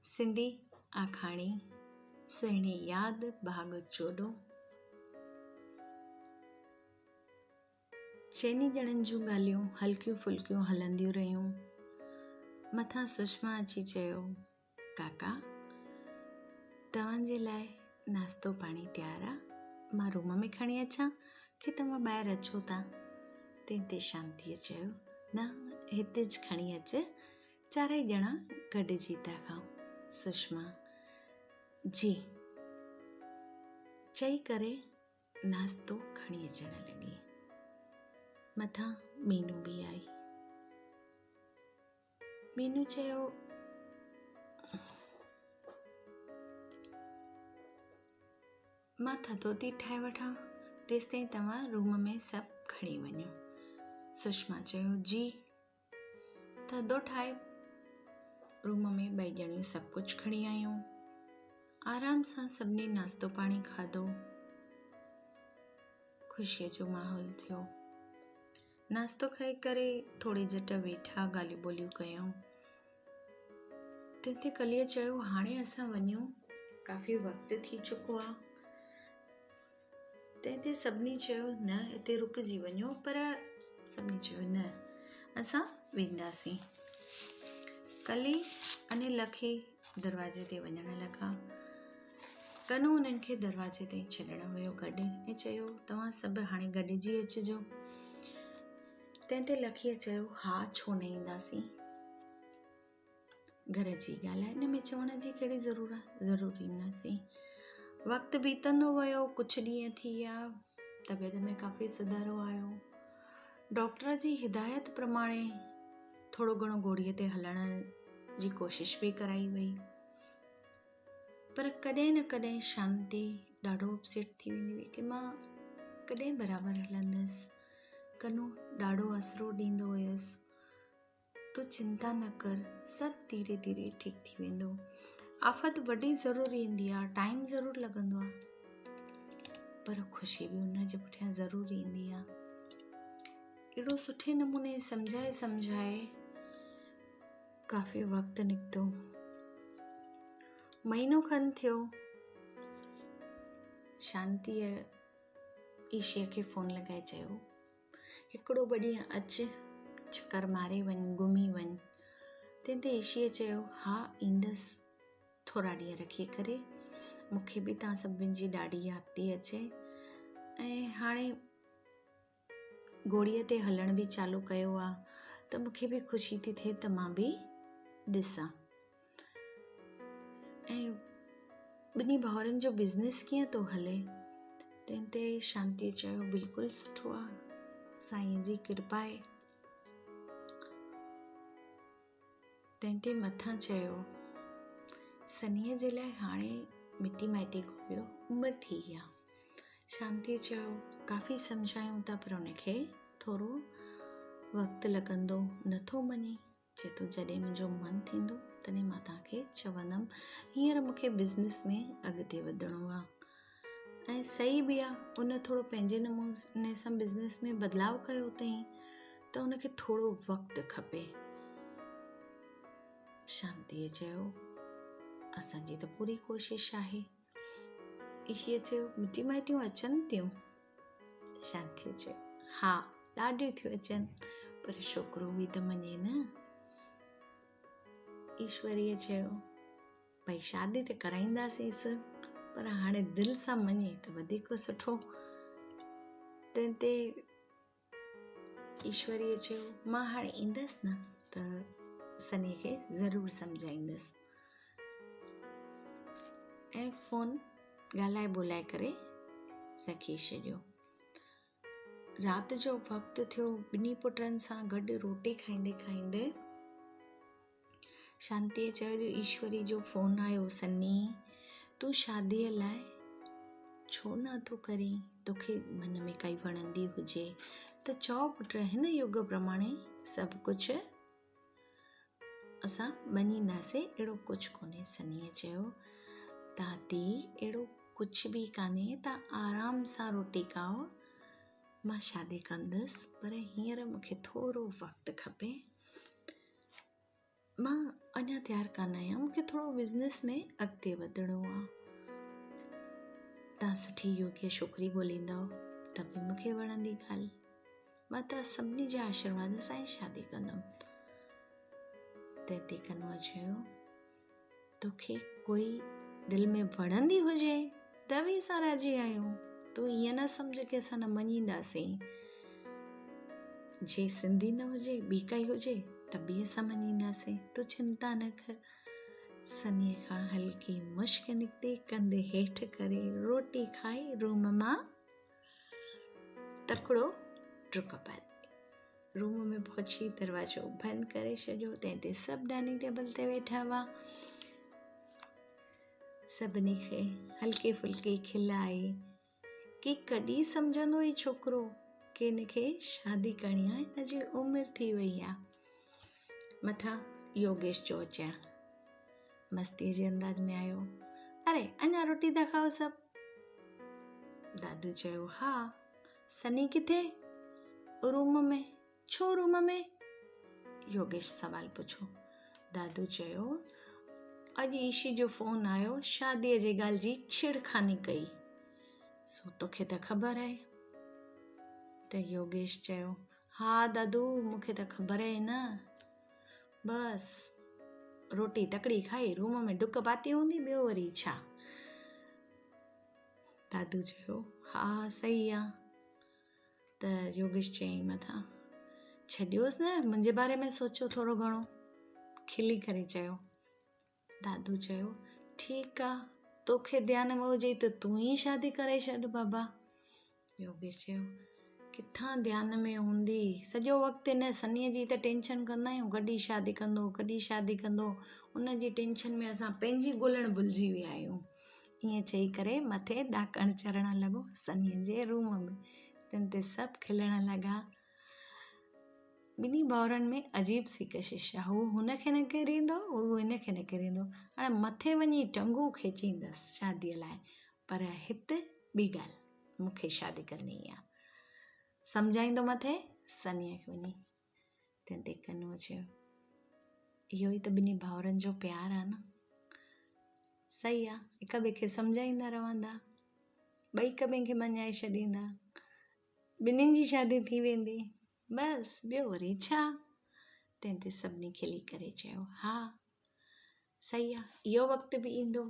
سنڌي آکاڻي، سهڻي ياد ڀاڳ چوڏهون. چئني ڄڻن جون ڳالهيون هلڪيون ڦلڪيون هلنديون رهيون. مٿان سشما اچي چيو، ڪاڪا، توهان جي لاء ناشتو پاڻي تيار آ، مان روم ۾ کڻي اچان ڪي توهان ٻاهر اچو ٿا؟ تنهن تي شانتيء چيو، نه، هتي کڻي اچ، چارئي ڄڻا گڏجي ٿا کائون. سشما، جي. چئي ڪري ناشتو کڻي اچڻ لڳي. مٿان مينو به آئي. مينو چيو، مان ٿڌو ٿي ٺاهي وٺان، تيستائين توهان روم ۾ سڀ کڻي وڃو. سشما چيو، جي. ٿڌو ٺاهي روم ۾ ٻئي ڄڻيون سڀ ڪجهه کڻي آيون. آرام سان سڀني ناشتو پاڻي کاڌو. خوشيء جو ماحول ٿيو. ناشتو کائي ڪري ٿوري جهٽ ويٺا ڳالهيون ٻولهيون ڪيائون. تنهن تي ڪليء چيو، هاڻي اسان وڃون، ڪافي وقت ٿي چڪو آ. تنهن تي سڀني چيو، نه هتي رڪجي وڃو، پر سڀني چيو، نه اسان وينداسين. ڪلي ۽ لکي دروازي تي وڃڻ لڳا. ڪنو انهن کي دروازي تائين ڇڏڻ ويو گڏ ۽ چيو، توهان سڀ هاڻي گڏجي اچجو. تنهن تي لکيء چيو، ها ڇو نه اينداسين. گهر جي ڳالهه آهي، ان ۾ چوڻ جي ڪهڙي ضرور آهي، ضرور اينداسين. وقت بيتندو ويو، ڪجهه ڏينهن ٿي ويا، طبيعت ۾ ڪافي سڌارو آيو. ڊاڪٽر جي هدايت پرماڻي ٿورو گهڻو گهوڙي تي هلڻ جي ڪوشش به ڪرائي وئي. پر ڪڏهن نه ڪڏهن شانتي ڏاڍو اپسيٽ ٿي ويندي هئي ڪي مان ڪڏهن برابر هلندس. ڪنو ڏاڍو آسرو ڏيندو هيس، تون چنتا نه ڪر، سڀ ڌيري ڌيري ٺيڪ ٿي ويندو. آفت وڏي ضرور ايندي آ، ٽائيم ضرور لڳندو آ، پر خوشي به ان جي پٺيان ضرور ايندي آ. اهڙو سٺي نموني سمجهائي سمجهائي ڪافي وقت نڪتو. مهينو کن ٿيو. شانتيء ايشيء کي فون لڳائي چيو، هڪڙو ٻه ڏينهن اچ، چڪر ماري وڃ، گهمي وڃ. تنهن تي ايشيء چيو، ها ايندس، ٿورا ڏينهن رکي ڪري. مون کي به توهان سڀني جي ڏاڍي ياد ٿي اچي ۽ هاڻي گهوڙيء تي هلڻ به چالو ڪيو آ ته مون کي به خوشي ٿي ٿئي ته مان به ڏسان. ۽ ٻنهي ڀائرن جو بزنس ڪيئن ٿو هلي؟ تنهن تي شانتيء چيو، بلڪل سٺو آ، سائينء جي ڪرپا آهي. تنهن تي مٿان چيو، سنيء جي لاء هاڻي مٽي مائٽي ڳوليو، عمر ٿي وئي آ. شانتيء چيو، ڪافي سمجهايون ٿا پر ان کي ٿورو وقت لڳندو، نه ٿو مڃي. چئي ٿو جڏهن منهنجو من ٿيندو تڏهن مان توهان کي چوندم، هينئر مون کي بزنس ۾ اڳتي وڌڻو آ. ۽ صحيح به آ، ان ٿورو پنهنجي نموني سان بزنس ۾ بدلاء ڪيو اٿئين ته ان کي ٿورو وقت کپي. شانتيء چيو، اسان جي ته پوري ڪوشش آهي. عيشيء چيو، مٽي مائٽيون اچن ٿيون؟ شانتيء چيو، ها ڏاڍيون ٿيون اچن، پر ڇوڪرو به ته مڃي نه. ايشوريء چيو، ڀئي شادي ته ڪرائينداسينس، پر هاڻي دل سان مڃي ته وڌيڪ سٺو. تنهن تي ايشوريء چيو، مان هاڻي ايندس نه ته سنيء کي ضرور سمجهائيندس. ۽ فون ڳالهائي ٻولهائي ڪري رکي ڇڏيو. رات جو وقت ٿيو، ٻنهي پٽن سان گڏ روٽي کائيندي کائيندي شانتيء چيو جو ايشوري جو فون آيو، سني تون شاديء لاء ڇو نه ٿو ڪرين، توکي من ۾ ڪائي وڻندي هجي ته چئو پٽ، هن يگ پرماڻي سڀ ڪجهه اسان مڃينداسين، اهڙو ڪجهه ڪونهي. سنيء چيو، دادي اهڙو ڪجهه به ڪانهي، تان آرام سان روٽي کائو، مان شادي ڪندس، پر هينئر مون کي ٿورو وقت کپي، مان اڃا اڃا تيار ڪانه آهيان، مون کي ٿورو بزنس ۾ اڳتي وڌڻو آ. توهان سٺي يوگيه ڇوڪري ڳوليندؤ ته به مون کي وڻندي ڳالهه. مان ته سڀني جي آشرواد سان ئي شادي ڪندم. تنهن تي ڪنوء چيو، توکي ڪوئي دل ۾ وڻندي هجي ته به اسان راضي آهيون. تون ائين نه سمجهه ڪي اسان نه مڃينداسين. جي سنڌي نه هجي ٻي ڪائي هجي ته به اسان مڃينداسين. تون چنتا نه ڪر. سنيء کان هلڪي مشڪ نڪتي، ڪنڌ هيٺ ڪري روٽي کائي روم مان تڪڙو ڊڪ پاتي. روم ۾ پهچي دروازو بند ڪري ڇڏيو. تنهن تي سڀ ڊائننگ ٽيبل تي ويٺا هئا. سڀني کي هلڪي ڦلڪي کل آئي ڪي ڪڏهن سمجهندو هي ڇوڪرو ڪي هن کي شادي ڪرڻي آهي، هن جي عمر ٿي وئي آهي. مٿان يوگيش جو اچڻ مستيء جي انداز ۾ آيو. اري اڃا روٽي ٿا کائو سڀ؟ دادو چيو ها. سني ڪٿي؟ روم ۾. ڇو روم ۾؟ يوگيش سوال پڇيو. دادو چيو اڄ عيشي جو فون آيو، شاديء جي ڳالهه جي ڇيڙخاني ڪئي، سو توکي ته خبر آهي. ته يوگيش چيو ها دادو مون کي ته خبر آهي نه. بس روٽي تڪڙي کائي روم ۾ ڊڪ پاتي هوندي، ٻيو وري ڇا؟ دادو چيو ها صحيح آ. ته يوگيش چيائين مٿان ڇڏيوس نه، منهنجي باري ۾ سوچيو ٿورو گهڻو. کلي ڪري چيو. دادو چيو ٺيڪ آ، توکي ڌيان ۾ هجي ته تون ئي شادي ڪري ڇڏ بابا. يوگيش چيو ڪٿان ڌيان ۾ هوندي، سڄو وقت ان سنيء جي ته ٽينشن ڪندا آهيون، ڪڏهن شادي ڪندو ڪڏهن شادي ڪندو، ان جي ٽينشن ۾ اسان پنهنجي ڳولڻ ڀلجي ويا آهيون. ائين چئي ڪري مٿي ڏاڪڻ چڙهڻ لڳو سنيء جي روم ۾. تنهن تي سڀ کلڻ لڳا. ٻنهي ڀائرن ۾ عجيب سي ڪشش آ. هو هن کي نه ڪيريندو، هو هن کي نه ڪيريندو. هاڻي مٿي وڃي ٽنگون کيچيندس شاديء لاء، پر هت ٻي ڳالهه، مون کي شادي ڪرڻي آ. سمجهائيندو مٿي سنيء کي وڃي. تنهن تي ڪنوء چيو، اهو ئي ته ٻنهي ڀائرن جو پيار آ نه. صحيح آ، هڪ ٻئي کي سمجهائيندا رهندا، ٻئي هڪ ٻئي کي مڃائي ڇڏيندا، ٻنهين جي شادي ٿي ويندي، بس ٻيو وري ڇا؟ تنهن تي سڀني کلي ڪري چيو، ها صحيح آ، اهو وقت به ايندو.